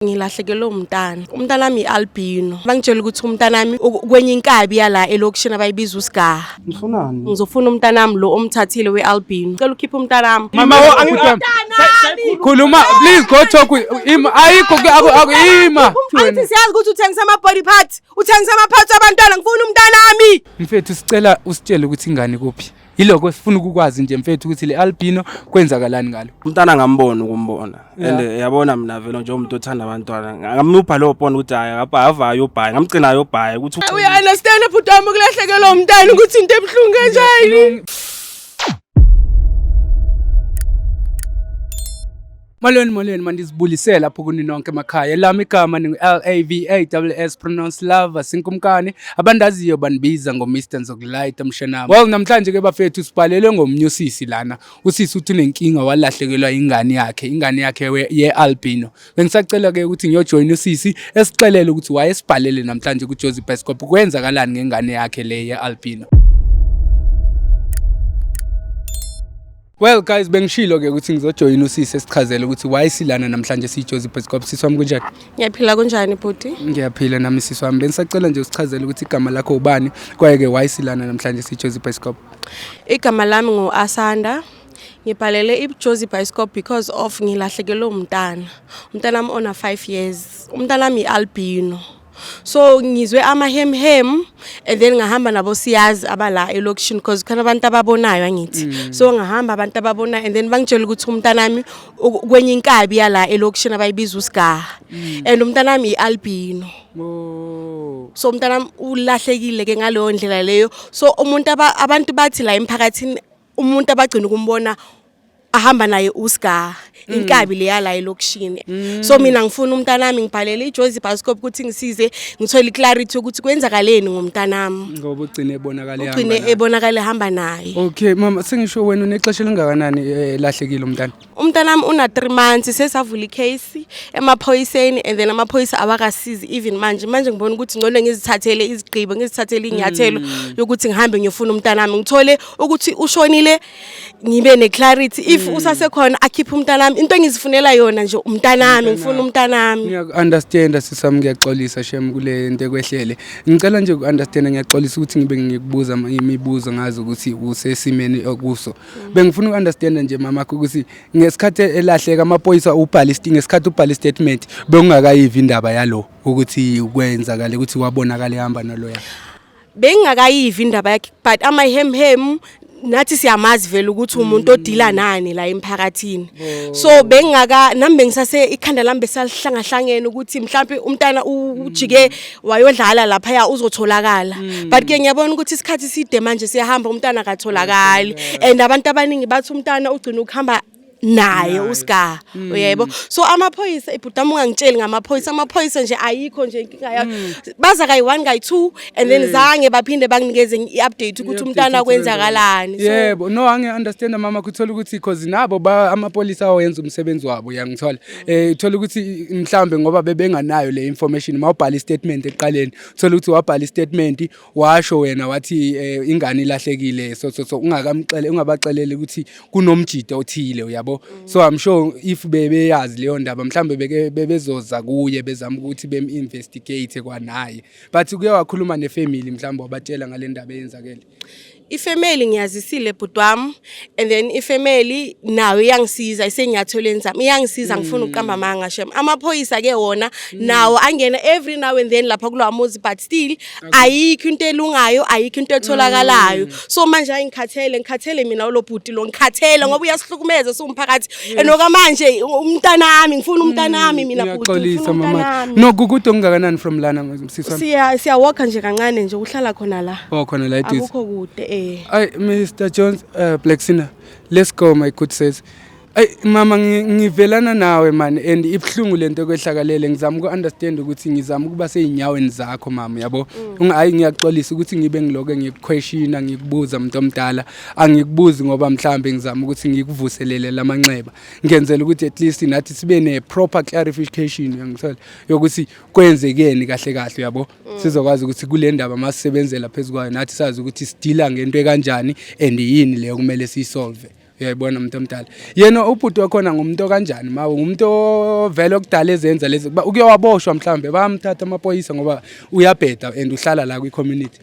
Ngilahlekelwe umntana. Umntanami i-albino. Bangitshela ukuthi umntanami kwenye inkabi yala elokishini abayibiza usigaha. Ngifunani? Ngizofuna umntanami lo omthathile we-albino. Cela ukhiphe umntanami. Mama wo khuluma, please go talk with ima. Ayikho aku ima. Angithi siyazi ukuthi uthengisa ama-body parts. Uthengisa ama-parts abantwana. Ngifuna umntanami. Mfethu, sicela usitshele ukuthi ingane kuphi. Yiloko sifuna ukukwazi nje, mfethu, ukuthi le albino kwenzakalani ngalo. Umntana ngambona ukumbona. And yabona mina vele nje umuntu othanda abantwana. Ngamupha lo phone ukuthi hayi ngapha avayo ubhayi. Ngamgcina ayobhayi ukuthi Uya-understand, bhuti wami, ukulahlekelwa umntana ukuthi into ebuhlungu kanjani? Molweni, molweni, mandizibulisele lapho kuni nonke emakhaya. Lami igama ningu-Lava pronounce lava sinkumkani. Abandaziyo bandibiza ngo-Mr Nzokulayita mshanami. Well, namhlanje ke bafethu sibhalelwe ngomnye usisi lana. Usisi uthi unenkinga, walahlekelwa ingane yakhe, ingane yakhe ye-albino. Bengisacela ke ukuthi ngiyojoyina usisi esixelele ukuthi wayesibhalele namhlanje kuJozi Bioscope kwenzakalani ngengane yakhe le ye-albino. Well guys, bengishilo ke ukuthi ngizojoyina usisi esichazele ukuthi why silana namhlanje siyiJozi Bioscope. Sisi wami, kunjani? Ngiyaphila, kunjani, bhuti? Ngiyaphila nami, sisi wami. Bengisacela nje usichazele ukuthi igama lakho ubani, kwaye ke why silana namhlanje siyiJozi Bioscope. Igama lami ngu-Asanda. Ngibhalele iJozi Bioscope because of ngilahlekelwe umntana. Umntanami ona 5 years. Umntanami i-albino. So ngizwe amahemhem and then ngahamba nabo siyazi abala elokishini because khona abantu ababonayo, angithi. So ngahamba abantu ababonayo and then bangitshela ukuthi umntanami kwenye inkabi yala elokishini abayibiza usigaha. And umntanami i-albino. Oh. So umntanami ulahlekile ke ngaleyo ndlela leyo. So umuntu abantu bathi la emphakathini umuntu abagcina ukumbona ahamba naye uSiga, inkabi leya la elokishini. So mina ngifuna umntanami. Ngibhalele iJozi Bioscope ukuthi ngisize ngithole iclarity ukuthi kwenzakaleni ngomntanami. Ngoba ugcine ebonakala ehamba ugcine naye. Ebonakala ehamba naye. Okay mama, sengisho wena unexesha elingakanani elahlekile umntana? Umntanami una 3 months. Sesavula icase emaphoyiseni and then amaphoyisa awakasizi even manje. Manje ngibona ukuthi ngcono ngizithathele izigqibo, ngizithathele inyathelo yokuthi ngihambe ngiyofuna umntanami, ngithole ukuthi ushonile, ngibe neclarity. If usasekhona, akhiphe umntanami. Into engizifunela yona nje umntanami, ngifuna umntanami. Ngiyaku-understanda, sisami, ngiyaxolisa shem kule nto ekwehlele. Ngicela nje uku-understanda, ngiyaxolisa ukuthi ngibe ngikubuza imibuzo ngazi ukuthi usesimeni okuso. Bengifuna uku-understanda nje, mamakho, ukuthi ngesikhathi elahleka amaphoyisa ubhala ngesikhathi ubhala istatement bekungakayivi indaba yalo ukuthi kwenzakale ukuthi wabonakala ehamba naloya? Bengingakayivi indaba yakhe, but amahemhem nathi siyamazi vele ukuthi umuntu odila nani la emphakathini. So bengingaka nami bengisase ikhanda lami besalihlangahlangene ukuthi mhlambe umntana ujike wayodlala lapha uzotholakala, but ke ngiyabona ukuthi isikhathi side manje siyahamba, umntana akatholakali and abantu abaningi bathi umntana ugcina ukuhamba naye uSiga, uyebo. So amaphoyisa, ibhutami, ungangitsheli ngamaphoyisa. Amaphoyisa nje ayikho nje inkinga yayo. Baza kayi-1, kayi-2 and then zange baphinde banginikeze i-update ukuthi umntana kwenzakalani. So Yebo, no, angi-understand, mama. Kuthola ukuthi cause nabo amapolisa awenza umsebenzi wabo, uyangithola. Uthola ukuthi mhlambe ngoba bebenganayo le information mawubhala istatement ekuqaleni, uthola ukuthi wabhala istatement washo wena wathi ingane ilahlekile, so ungakamxele, ungabaxeleli ukuthi kunomjida othile, uyabo. So I'm sure if bebeyazi leyo ndaba, mhlambe beke bebezoza kuye bezama ukuthi bem investigate kwanaye. But kuye wakhuluma nefamily mhlambe, wabatshela ngale ndaba eyenzakele? Ifamily ngiyazisile, bhuti wami, and then ifamily nayo iyangisiza isenyathelweni zami, iyangisiza. Ngifuna ukuqamba amanga shem, amaphoyisa ke wona nawo angena every now and then lapha kulowa muzi, but still ayikho into elungayo, ayikho into etholakalayo. So manje hayi, ngikhathele, ngikhathele mina ulo bhuti lo, ngikhathele ngoba uyasihlukumeza siwumphakathi and okamanje umntanami, ngifuna umntanami mina, bhuti, Ngiyaxolisa, ngifuna mama. umntanami. No, kukude okungakanani from lana, sisi wami? Siyawalka nje kancane nje, uhlala khona la. Oh, khona la eduze. Akukho kude. Ay, Mr Jones, Black Sinner, let's go, my good sis. Ay mama, ngivelana nawe man and ibhlungu lento ekwehlakalele. Ngizama uku-understand ukuthi ngizama ukuba seyinyaweni zakho, mama, yabo. Hayi, ngiyaxolisa ukuthi ngibe ngiloke ngikuquestiona, ngikubuza, umuntu omdala. Angikubuzi ngoba mhlambe ngizama ukuthi ngikuvuselele lamanxeba, ngenzela ukuthi at least nathi sibe ne proper clarification, uyangithola, yokuthi kwenzekeni kahle kahle, uyabo. Sizokwazi ukuthi kule ndaba masisebenzela phezu kwayo nathi sazi ukuthi sidila ngento ekanjani and yini leyo kumele siyisolve. Uyayibona umuntu omdala. Yena ubhuti wakhona ngumuntu kanjani mawe? Ngumuntu ovele okudala ezenza lezi. Uke waboshwa mhlambe bayamthatha amaphoyisa ngoba uyabheda and uhlala la kwi-community.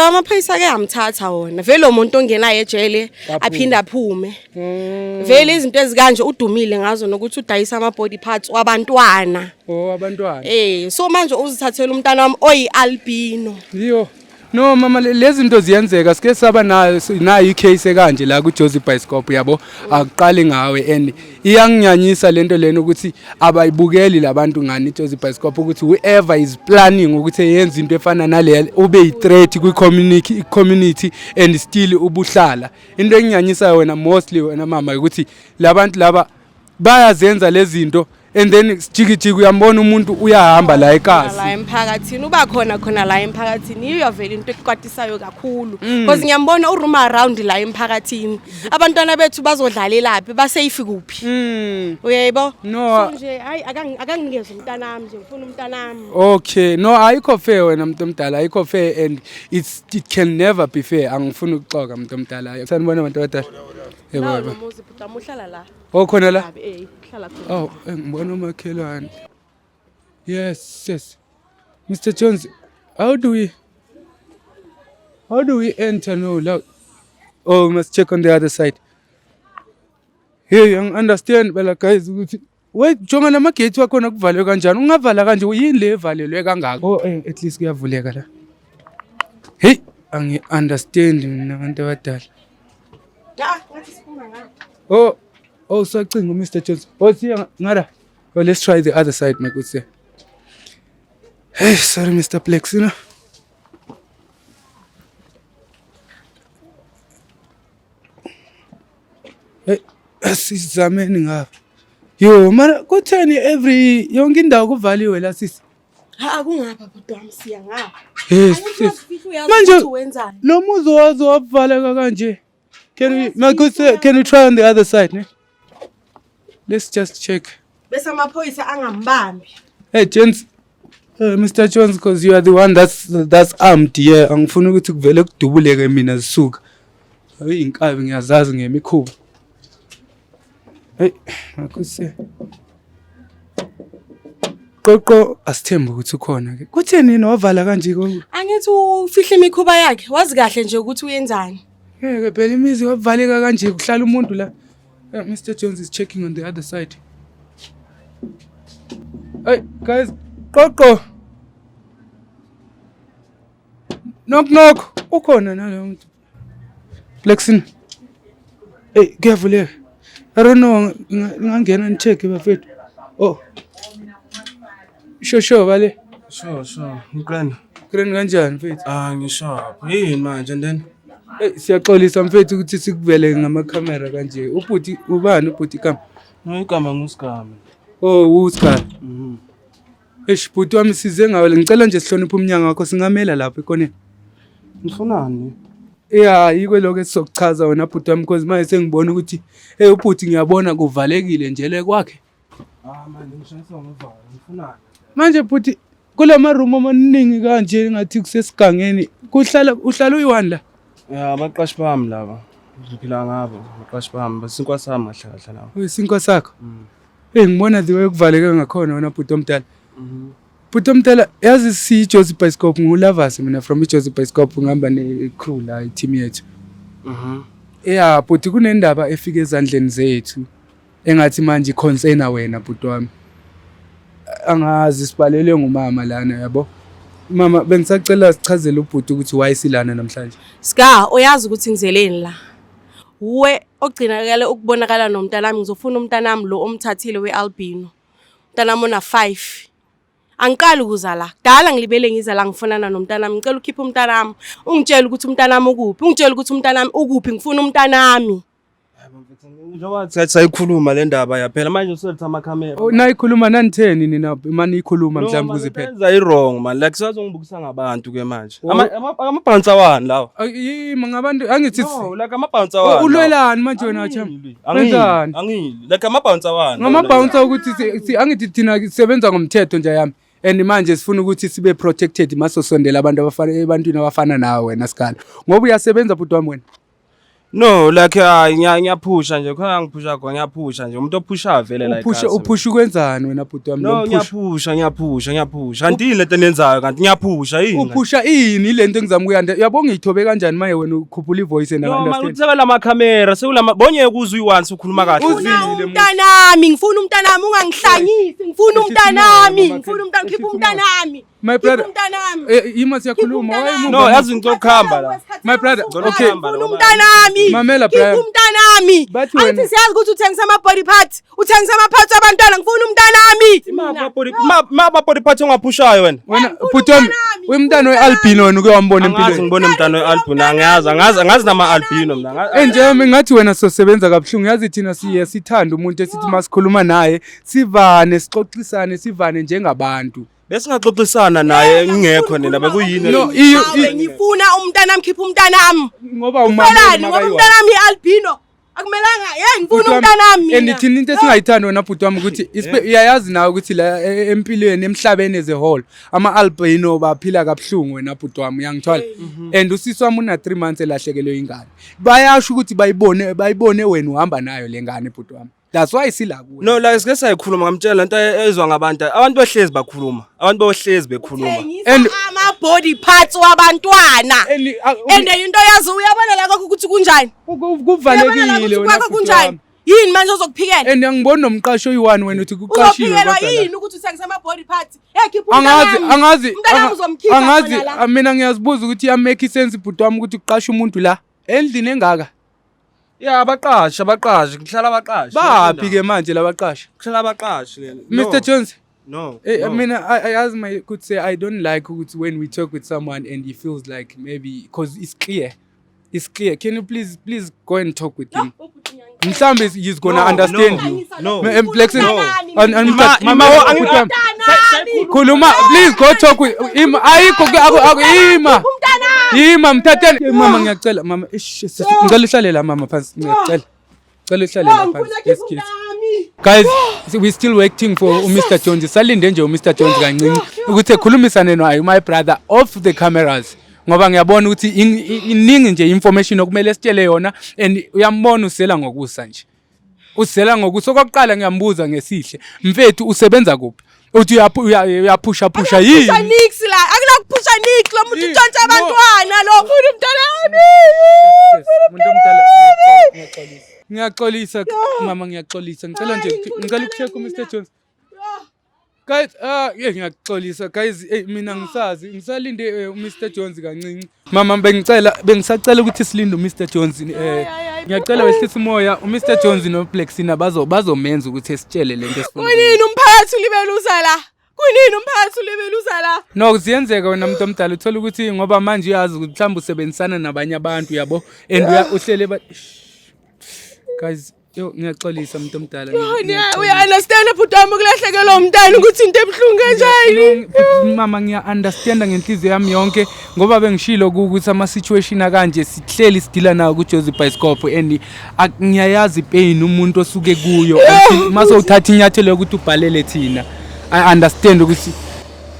Amaphoyisa ke amthatha wona. Vele umuntu ongenayo ejele aphinde aphume. Vele izinto ezikanje udumile ngazo nokuthi udayisa ama body parts wabantwana. Oh, abantwana. So manje uzithathela umntana wami oyi albino. Iyo. No mama, lezi zinto ziyenzeka, sike saba nayo nayo i-case ekanje la ku-Jozi Bioscope, yabo, akuqali ngawe and iyanginyanyisa lento lena ukuthi abayibukeli labantu ngani iJozi Bioscope, ukuthi whoever is planning ukuthi yenze into efana nale ube yi-threat kwi-community community and still ubuhlala. Into enginyanyisayo wena mostly wena mama ukuthi labantu laba bayazenza lezi zinto and then jikijiki uyambona umuntu uyahamba la ekasi. La emphakathini uba khona khona la emphakathini, yiyo vele into ekukwatisayo kakhulu because ngiyambona uroam around la emphakathini. Abantwana bethu bazodlalelaphi, basafe kuphi? Uyayibo? No. So nje hayi, akanginikeze umntanami nje, ngifuna umntanami. Okay, no, ayikho fair wena muntu omdala, ayikho fair and it can never be fair. Angifuni ukuxoka muntu omdala. Sanibona abantu abadala. Yebo, Nawo yebo. lo muzi bhuti wami uhlala la. Oh, khona la? Kabi, uhlala khona. Oh, ngibona umakhelwane. Yes. Mr. Jones, how do we enter now? La? Oh, we must check on the other side. Hey, I understand bela guys ukuthi wait, jonga namagate wakhona kuvalwe kanjani? Ungavala kanje, yini le evalelwe kangaka? Oh, at least kuyavuleka la. Hey, angi understand mina abantu abadala. Ah, ngathi siphuma ngapha. Oh, usacinga Mr. Jones. Oh, siya ngara. Oh, let's try the other side, my good sir. Hey, sorry Mr. Plex, you know. Hey, asizameni ngapha. Yo, mara kutheni every yonke indawo kuvaliwe la sisi? Ha, kungapha bhuti wami, siya ngapha. Hey, Angithi sis. uyazifihla, uyazi Manje ukuthi wenzani. lo muzi waze wavaleka kanje. Can we, my good sir, can we try on the other side, ne? Let's just check. Bese amaphoyisa angambambi. Hey gents, Mr. Jones, because you are the one that's armed here. Angifuni ukuthi kuvele kudubuleke mina zisuka. Hayi, inkabi ngiyazazi ngemikhuba. Hey, my good sir. Qoqo, asithembe ukuthi ukhona ke. Kutheni yena wavala kanje ko? Angithi ufihla imikhuba yakhe, wazi kahle nje ukuthi uyenzani. Ngeke phela imizi wavaleka kanje kuhlala umuntu la. Mr. Jones is checking on the other side. Hey guys, qoqo. Knock knock. Ukhona nalo muntu. Plexin. Hey, kuyavuleka. I don't know, ngingangena ni-check bafethu. Oh. Sure sure bale. Sure. Ngiqina. Grand kanjani mfethu? Ah, ngisharp. Yini manje and then? Hey, siyaxolisa mfethu ukuthi sikuvele ngamakhamera kanje. Ubhuti ubani ubhuti igama? No, igama nguSigame. Oh, uSigame. Eish, bhuti wami size ngawe. Ngicela nje sihloniphe umnyango wakho, singamela lapho ekoneni. Nifunani? Yeah, yiko lokho esizokuchaza wena bhuti wami because manje sengibona ukuthi hey ubhuti ngiyabona kuvalekile nje le kwakhe. Ah, manje ngishayiswa ngovalo. Nifunani? Manje bhuti kulama room amaningi kanje ngathi kusesigangeni kuhlala uhlala uyi-one la. Ya, abaqashi bami laba. Ngiphila ngabo, abaqashi bami. Basinkwa sami kahle kahle laba. Uyisinkwa sakho. Hey, ngibona the way kuvaleke ngakhona wena bhuti omdala. Bhuti omdala, yazi siyi-Jozi Bioscope, nguLavas mina from iJozi Bioscope, ngihamba ne-crew la, i-team yethu. Yeah, bhuti, kunendaba efike ezandleni zethu engathi manje i-concerna wena bhuti wami. Angazi sibalelwe ngumama lana, yabo. Mama, bengisacela sichazele ubhuti ukuthi why silana namhlanje. Ska, uyazi ukuthi ngizeleni la. Uwe ogcinakale ukubonakala nomntanami, ngizofuna umntanami lo omthathile we-albino. Umntanami ona 5. Angiqali ukuza la. Kudala ngilibele ngiza la ngifunana nomntanami. Ngicela ukhiphe umntanami. Ungitshele ukuthi umntanami ukuphi. Ungitshele ukuthi umntanami ukuphi. Ngifuna umntanami. Njengoba sathi sayikhuluma le ndaba yaphela manje useletha amakhamera. Oh, nayikhuluma nanitheni nina maniyikhuluma mhlawumbe kuze phela. Yenza i-wrong man. Like sazongibukisa ngabantu ke manje. Ama-bouncer wani lawa? Yimi ngabantu angithi No, like ama-bouncer wani. Ulwelani manje wena cham? Wenzani? Angili. Like ama-bouncer wani. Ngama-bouncer ukuthi angithi thina sisebenza ngomthetho nje yami. And manje sifuna ukuthi sibe protected masosondela abantu abafana ebantwini abafana nawe wena Sigalo. Ngoba uyasebenza bhuti wami wena. No, like hayi, ngiyaphusha nje, khona ngiphusha khona, ngiyaphusha nje, umuntu ophushayo vele la Uphusha, ekhaya. uphusha ukwenzani wena bhuti wami? No, Lo mphusho. ngiyaphusha, ngiyaphusha, ngiyaphusha. Kanti yini lento eniyenzayo kanti ngiyaphusha yini? Kanti? Uphusha ini lento engizama ukuyanda? Uyabo ngiyithobe kanjani maye wena ukhuphula ivoice and No, man, understand. utheka lamakhamera, sekulama bonye kuze uyi-once ukhuluma kahle. Uzile, Ngifuna Musa. umntanami, ngifuna umntanami, ungangihlanyisi, ngifuna Ehlisa umntanami, umoya, mama, ngifuna umntanami, ehlisa khipha umoya. umntanami. My Khipha brother. umntanami. Eh, ima siyakhuluma. Khipha Why umntanami. No, yazi ngicela ukuhamba la. My brother, okay. Ngifuna umntanami. Mamela, Khipha Brian. umntanami. Bathi wena- Angithi siyazi ukuthi uthengisa ama-body parts, uthengisa ama-parts abantwana, ngifuna umntanami. Mabapoti phathi ongaphushayo wena. Wena Ngifuna bhuti wami, umntanami, umntana ngifuna we-albino wena uke wambona Angazi empilweni. ngibone umntana we-albino, angiyazi, angazi, angazi nama-albino mina. Eh nje ngathi wena sosebenza kabuhlungu, yazi thina siye sithanda umuntu esithi masikhuluma naye sivane, sixoxisane, sivane njengabantu. Besingaxoxisana naye ngingekho nina bekuyini? No, Hawe, ngifuna umntanami, khipha umntanami. Ngoba umama Ufelani ngoba umntanami i-albino. Akumelanga, hey, ngifuna umntanami And mina. thina into esingayithandi wena bhuti wami ukuthi uyayazi nawe ukuthi la empilweni emhlabeni as a whole ama-albino baphila kabuhlungu wena bhuti wami, uyangithola? And usisi wami una 3 months elahlekelwe ingane, bayasho ukuthi bayibone wena uhamba nayo le ngane bhuti wami, that's why sila kuwe. No, like sike sayikhuluma ngamtshela lento ezwa ngabantu. Abantu behlezi bakhuluma. Abantu bohlezi bekhuluma. Uthengisa ama-body parts wabantwana. And, And into yazi uyabona la kwakho ukuthi kunjani? Uyabona la kuvalekile ukuthi wena kwakho bhuti kunjani? wami. Yini manje ozokuphikela? And angiboni nomqasho oyi-one wena uthi kuqashiwe Uzophikelwa kodwa la. yini ukuthi uthengisa ama-body parts? Hey, khipha Angazi, umntanami. angazi, Umntanami uzomkhipha angazi, khona la. mina ngiyazibuza ukuthi iyamake sense bhuti wami ukuthi kuqashe umuntu la endlini engaka. Yeah, abaqashi, abaqashi, kuhlala abaqashi. Baphi ke manje labaqashi? Kuhlala abaqashi lena. Mr Jones. No. Eh, no. I mean, I as my could say, I don't like ukuthi when we talk with someone and he feels like maybe because it's clear, it's clear. Can you please, please go and talk with him? Mhlawumbe he's gonna No, understand no, you. no. Blackson, No. and Ima- Khuluma, please go talk with him. Ayikho ke aku ima. Ima mthatheni. Mama ngiyacela mama. Ish, ngicela uhlale la mama phansi, ngiyacela. Ngicela uhlale la phansi. Yes, kids. Guys, we still waiting for uMr Jones. Salinde nje uMr Jones kancinci ukuthi ekhulumisane naye my brother off the cameras. Ngoba ngiyabona ukuthi iningi nje information okumele sitshele yona and uyambona usela ngokusa nje. Usela ngokusa. Okokuqala ngiyambuza ngesihle. Mfethu usebenza kuphi? Uthi uyaphusha phusha yini? Akunakuphusha nix la, akunakuphusha nix lo muntu Yini? utshontsha No. abantwana lo. Ufuna umntanami. Yes, muntu omdala, ngiyaxolisa. Ngiyaxolisa mama, ngiyaxolisa. Ngicela nje Hayi, ngifuna ngicela umntanami ukucheck uMr mina. Jones. Guys, yeah, ngiyaxolisa guys, mina ngisazi, ngisalinde uMr Jones kancinci. Mama bengisacela ukuthi silinde uMr Jones, ngiyacela wehlisa umoya, uMr Jones noBlacksina bazomenza ukuthi esitshele lento esifuna. Kunini umphakathi ulibeluza la? Kunini umphakathi ulibeluza la? No, ziyenzeka wena muntu omdala uthola ukuthi ngoba manje uyazi ukuthi mhlawumbe usebenzisana nabanye abantu yabo and uhlele ba Guys, yo ngiyaxolisa muntu omdala. Uya-understand bhuti wami ukulahlekelwa umntana ukuthi into ebuhlungu kanjani? No, mama ngiya-understanda ngenhliziyo yami yonke ngoba bengishilo ukuthi ama-situation akanje sihleli sidila nawo kuJozi Bioscope and ngiyayazi ipain umuntu osuke kuyo until mase uthatha inyathelo yokuthi ubhalele thina. I understand ukuthi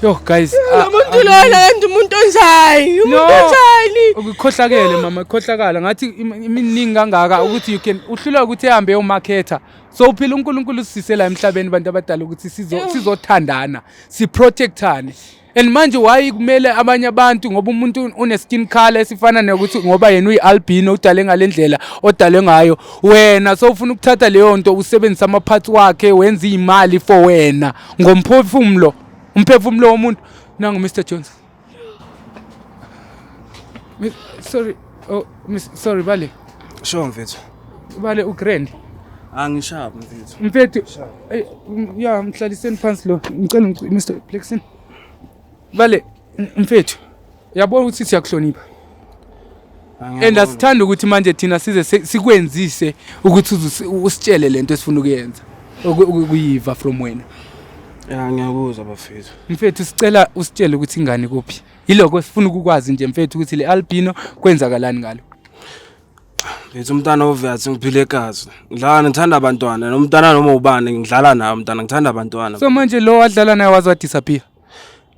yo guys, Lo muntu lona kanti umuntu onjani? Umuntu No. onjani? Ukukhohlakele mama, ukukhohlakala ngathi iminingi kangaka ukuthi you can uhlulwa ukuthi ehambe eyomaketha. So uphila uNkulunkulu usise la emhlabeni bantu abadala ukuthi sizothandana, siprotectane. And manje why kumele abanye abantu ngoba umuntu une skin color esifana nokuthi ngoba yena uyi-albino udale ngalendlela odalwe ngayo wena, so ufuna ukuthatha leyo nto usebenzise ama-parts wakhe wenze imali for wena ngomphefumulo, umphefumulo womuntu. Nangu Mr Jones. Sorry, oh miss, sorry bale. Sure mfethu. Bale ugrand. Angishaphi mfethu. Mfethu, ya mhlaliseni phansi lo. Ngicela Mr Blackson. Bale mfethu. Yabona ukuthi siyakuhlonipha. And asithanda ukuthi manje thina size sikwenzise ukuthi usitshele lento esifuna ukuyenza. Ukuyiva from wena. Ya ngiyakuzwa bafethu. Mfethu sicela usitshele ukuthi ingane kuphi. Yiloko sifuna ukukwazi nje mfethu ukuthi le albino kwenzakalani ngalo. Mfethu umntana obvious ngiphile egazi. Ngidlala ngithanda abantwana nomntana noma ubani ngidlala naye umntana ngithanda abantwana. So manje lo wadlala naye waze wadisappear.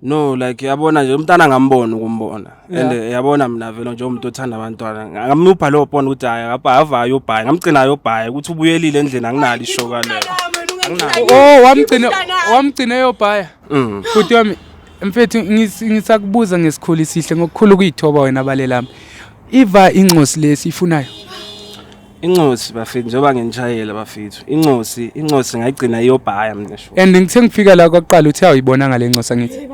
No, like yabona nje umntana ngambona ukumbona and yabona mina vele nje umuntu othanda abantwana ngamupha lo phone ukuthi hayi apha avayo ubhayi ngamgcina ayobhaya ukuthi ubuyelile endlini anginalo ishoka lelo. Oh, wamgcina wamgcina eyobhaya. Bhuti wami, mfethu, ngisakubuza ngesikhulu isihle ngokukhulu ukuyithoba wena balelami. Iva inxosi lesi ifunayo. Incosi bafethu, njengoba nginishayela bafethu, incosi ngayigcina iyobhaya mina sho. And ngithe ngifika la kwaqala uthi awuyibona ngale ncosi, angithi?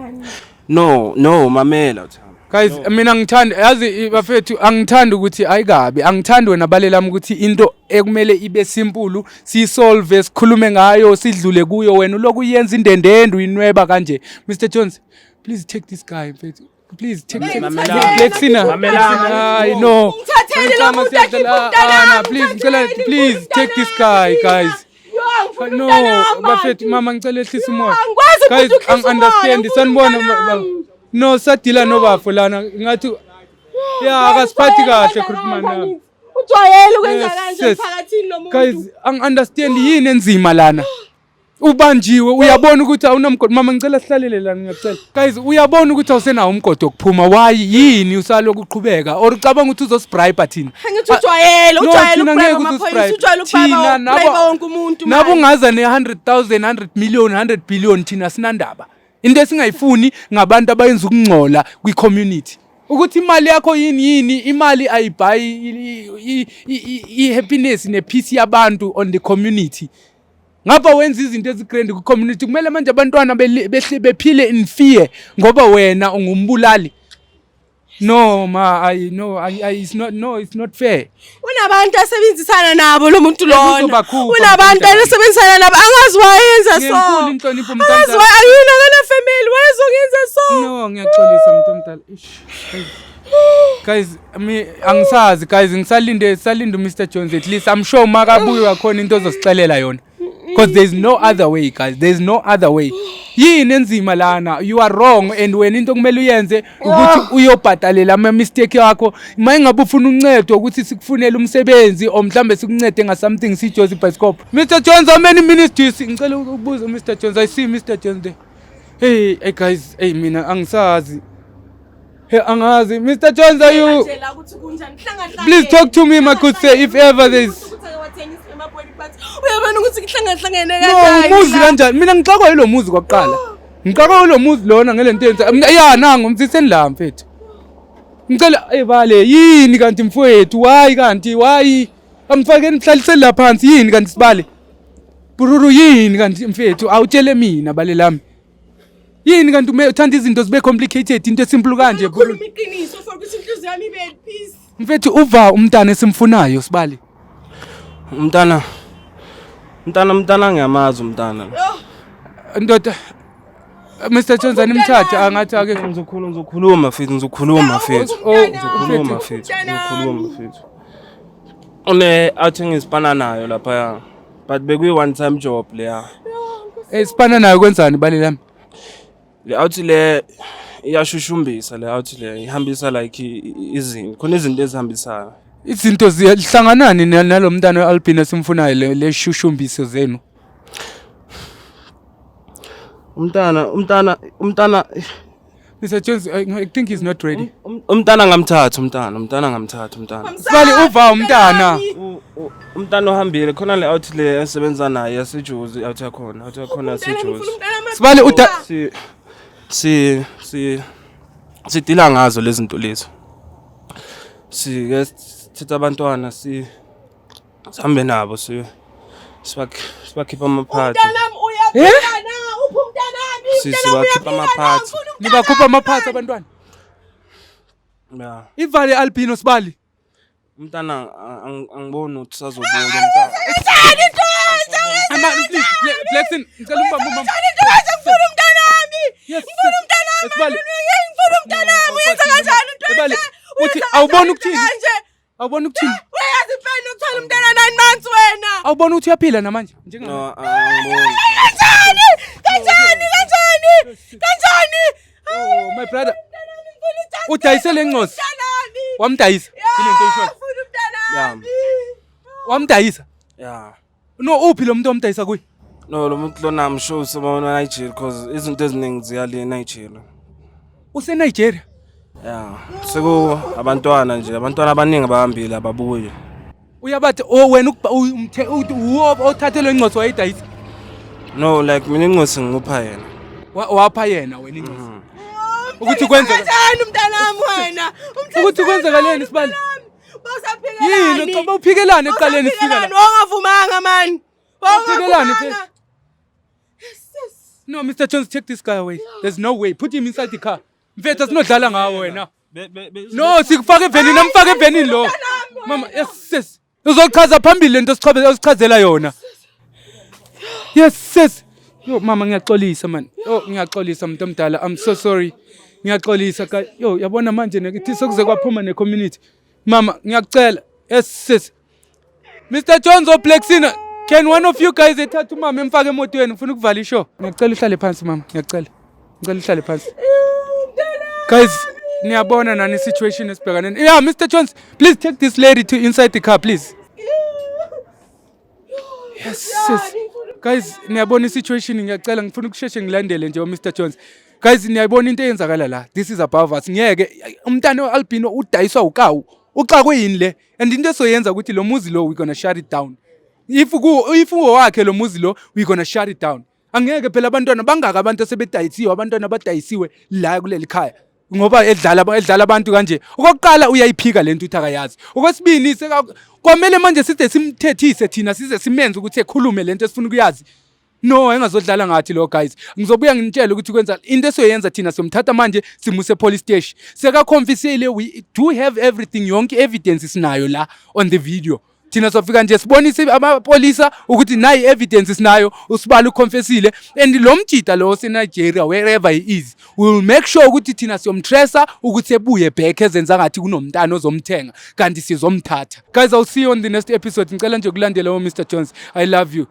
No, mamela uthando. Guys, mina ngithanda yazi bafethu, angithandi ukuthi ayikabi, angithandi wena balelami ukuthi into ekumele ibe simple siyisolve, sikhulume ngayo, sidlule kuyo, wena uloku uyenza indendende, uyinweba kanje. Mr Jones, please take this guy, mfethu. Please take Mamelani. Lexina. Mamelani. I know. Ngithatheni lo muntu akhiphe umntanami. Please, ngicela, please take this guy, guys. No, bafethu, mama, ngicela ehlisa umoya. Angikwazi Guys, futhi ukuhlisa umoya, angi-understand. ngifuna Sanibona. umntanami. No, sadila nobafo lana, ngathi ya akasiphathi kahle Grootman. Ujwayele ukwenza kanje Yes. emphakathini lo muntu. Guys, angi-understand yini enzima lana. Ubanjiwe, uyabona ukuthi awunamgodi. Mama, ngicela sihlalele lana, ngiyacela. Guys, uyabona ukuthi awusenawo umgodi wokuphuma. Why, yini usaloku uqhubeka or ucabanga ukuthi uzosibribe thina? Angithi ujwayele, No, ujwayele thina ukubribe ngeke amaphoyisa, uzosibribe. ujwayele Thina ukubribe wonke umuntu nabo manje. ungaza ne-100 000, 100 million, 100 billion, thina sinandaba. Into esingayifuni ngabantu abayenza ukungcola kwi-community. Ukuthi imali yakho yini yini, imali ayibhayi i-happiness ne-peace yabantu on the community. Ngapha wenza izinto ezigrand kwi-community, kumele manje abantwana behle bephile in fear ngoba wena ungumbulali. No ma, I no I, I, it's not, no, it's not fair. Unabantu asebenzisana nabo lo muntu lona. Uzobakhupha, Unabantu mntanami. asebenzisana nabo, angazi wayenza so. Ngenkulu inhlonipho, Angazi mntanami. why ayina kana family wayezongenza so. No, ngiyaxolisa muntu omdala. Ish, guys, mi angisazi guys, ngisalinde salinde uMr Jones. At least I'm sure makabuye khona into ozosixelela yona. Because there's no other way, guys. There's no other way. Yini enzima lana? You are wrong and wena into kumele uyenze ukuthi uyobhadalela ama mistake yakho. Mayingabe ufuna uncedo ukuthi sikufunele umsebenzi or mhlambe sikuncede nga something, sijozi bioscope. Mr Jones, how many minutes do you see? Ngicela ukubuza Mr Jones. I see Mr Jones there. Hey, hey guys, hey, mina angisazi. Hey, angazi. Mr Jones, are you Tshela ukuthi kunjani, hlangahlangene. Please talk to me, my good sir, if ever there's Uyabona ukuthi kuhlangahlangene No, kanjani. umuzi la? kanjani? Mina ngixakwa yilo muzi kwakuqala. Ngixakwa yilo muzi lona ngelento yenza. Ya nangu msiseni la mfethu. Ngicela ebale yini kanti mfowethu? Why kanti why? Amfakeni, mhlaliseni la phansi, yini kanti sibale? Bururu, yini kanti mfethu? Awutshele mina bale lami. Yini kanti uthanda izinto zibe complicated, into esimple kanje, bururu? Khuluma iqiniso for ukuthi inhliziyo yami ibe at peace. Mfethu, uva umntana esimfunayo sibale. Umntana ngiyamazi umntana. Ndoda, Mr Jones, animthathe angathi ake Ngizokhuluma mfethu, ngizokhuluma mfethu. Oh, Ngizokhuluma mfethu, ngizokhuluma mfethu. Une outing ngisipana nayo lapha. But bekuyi one time job leya. Sipana nayo kwenzani bale lami? Le out le iyashushumbisa, le out le ihambisa like izinto. Khona izinto ezihambisayo. Izinto zihlanganani nalo mntana we-albino esimfunayo, le shushumbiso zenu? Umntana Mr Jones, I think he's not ready. Umntana ngamthatha umntana ngamthatha umntana. Sibali, uva umntana. Umntana ohambile khona le out le esebenza naye yaseJozi, out yakhona yaseJozi. Sibali uda Si sidila ngazo lezi zinto lezi. Sike sithatha abantwana, si sihambe nabo, si sibakhipha amaphathi. Umntanami uyaphila na? Uphi umntanami? Si sibakhipha amaphathi. Nibakhupha amaphathi abantwana. Yeah. Ivale albino sibali. Umntana angiboni ukuthi sazobuya umntana. Ama please, Blackson, ngicela umbambe umama. Ngifuna umntanami. Yes. Ngifuna umntanami. Sibali. Ngifuna umntanami. Uyenza kanjani into Ebali, enje? uthi Uyenza awuboni kanjani ukuthini? into kanje? Awuboni ukuthini? Uyazi impela ukuthola umntana 9 months wena. Awuboni ukuthi uyaphila namanje? Njengamanje. No, angiboni. Kanjani? Kanjani? Kanjani? Kanjani? Oh, my brother. Umntanami, ngifuna i-justice. Udayise le ncosi. Umntanami. Wamdayisa. Yile nto oyishoyo. Ngifuna umntanami. Wamdayisa. Yeah. No, uphi lo muntu omdayisa kuye? No, lo muntu lona I'm sure usebona Nigeria because izinto eziningi ziya le Nigeria. Use-Nigeria. Ya, seku abantwana nje, abantwana abaningi abahambile ababuyi. Uyabathi oh wena uwo othathe le ncosi wayidayisa. No, like mina incosi ngimupha yena. Wapha yena wena incosi. Ukuthi kwenzeka Kanjani umntanami wena? Ukuthi kwenzakaleni, Sibali? Bosaphikelani? Yini ucoba uphikelani ekuqaleni sifika la? Wawungavumanga man. Uphikelani phela? Wawungavumanga. No, Mr. Jones, take this guy away. There's no way. Put him inside the car. Mfethu, asinodlala ngawo wena. No, sikufaka evenini, amfake evenini lo. Mama, yes sis. Uzochaza phambili lento osichazela yona. Yes sis. Yo mama, ngiyaxolisa man. Yo, ngiyaxolisa muntu omdala. I'm so sorry. Ngiyaxolisa ka. Yo, yabona manje nekithi sekuze kwaphuma ne-community. Mama, ngiyakucela. Yes sis. Mr Jones or Blacksina, can one of you guys ethatha umama emfake emotweni? Ngifuna ukuvala ishow. Ngiyacela uhlale phansi mama, ngiyacela. Ngicela uhlale phansi. Guys, niyabona nani situation esibhekane. Yeah, Mr Jones, please take this lady to inside the car, please. Yes, sis. Guys, niyabona i-situation, ngiyacela, ngifuna ukusheshe ngilandele nje Mr Jones. Guys, niyayibona into eyenzakala la. This is above us. Ngeke umntana albino udayiswa ukawu. Uxakwe yini le? And into esoyenza ukuthi lo muzi lo, we gonna shut it down. If uwakhe lo muzi lo, we gonna shut it down. Angeke phela, abantwana bangaka, abantu asebedayisiwe, abantwana abadayisiwe la kuleli khaya. Ngoba edlala abantu kanje. Okokuqala uyayiphika lento, uthi akayazi. Okwesibini seka kwamele manje size simthethise thina, size simenze ukuthi ekhulume lento esifuna ukuyazi. No, engazodlala ngathi lo guys. Ngizobuya nginitshele ukuthi kwenza into esiyoyenza thina, siyomthatha manje simuse police station. Seka-confessile, we do have everything, yonke evidence sinayo la on the video. Thina sofika nje sibonise amapolisa ukuthi nayi evidence sinayo, usibala uconfessile, and lo mjida lo oseNigeria, wherever he is, we will make sure ukuthi thina siyomtracer ukuthi ebuye back, ezenza ngathi kunomntana ozomthenga kanti sizomthatha. Guys, I'll see you on the next episode. Ngicela nje ukulandela o Mr Jones. I love you.